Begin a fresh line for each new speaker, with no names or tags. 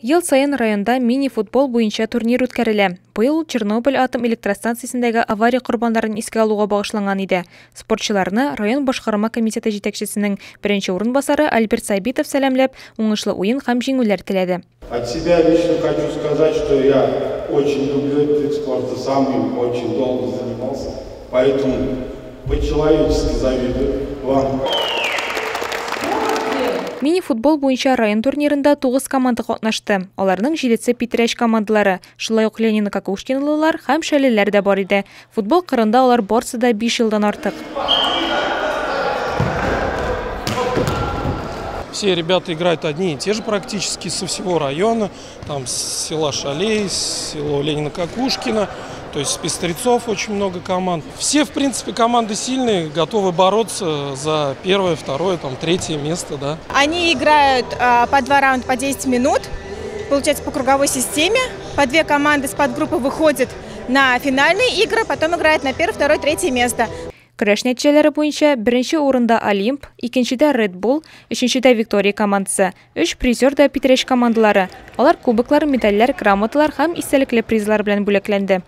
Ел саен районда мини-футбол буенча турнир үткәрелә. Быел ул Чернобыль атом электростанциясендәге авария корбаннарын искә алуга багышланган иде. Спортчыларны район башкарма комитеты җитәкчесенең беренче урынбасары Альберт Сабитов сәламләп, уңышлы уен һәм җиңүләр теләде.
От себя лично хочу сказать, что я очень люблю этот вид спорта, сам им очень долго занимался, поэтому по-человечески завидую вам.
Мини-футбол буенча район турнирында тугыз команда катнашты. Аларның җидесе Питрәч командалары, шулай ук Ленино-Кокушкинолылар һәм шәлеләр дә бар иде. Футбол кырында алар барсы да биш елдан артык.
Все ребята играют одни и те же практически со всего района, там с села Шалей, с села Ленино-Кокушкино, то есть с Пестрецов очень много команд. Все, в принципе, команды сильные, готовы бороться за первое, второе, там, третье место, да.
Они играют по 2 раунда по 10 минут, получается, по круговой системе. По 2 команды с подгруппы выходят на финальные игры, потом играют на первое, второе, третье место.
Көрәш нәтиҗәләре буенча беренче урында Олимп, икенчедә Red Bull, өченчедә Виктория командасы. Өч призер да Питрәч командалары. Алар кубоклар, медальләр, грамоталар һәм истәлекле призлар белән бүләкләнде.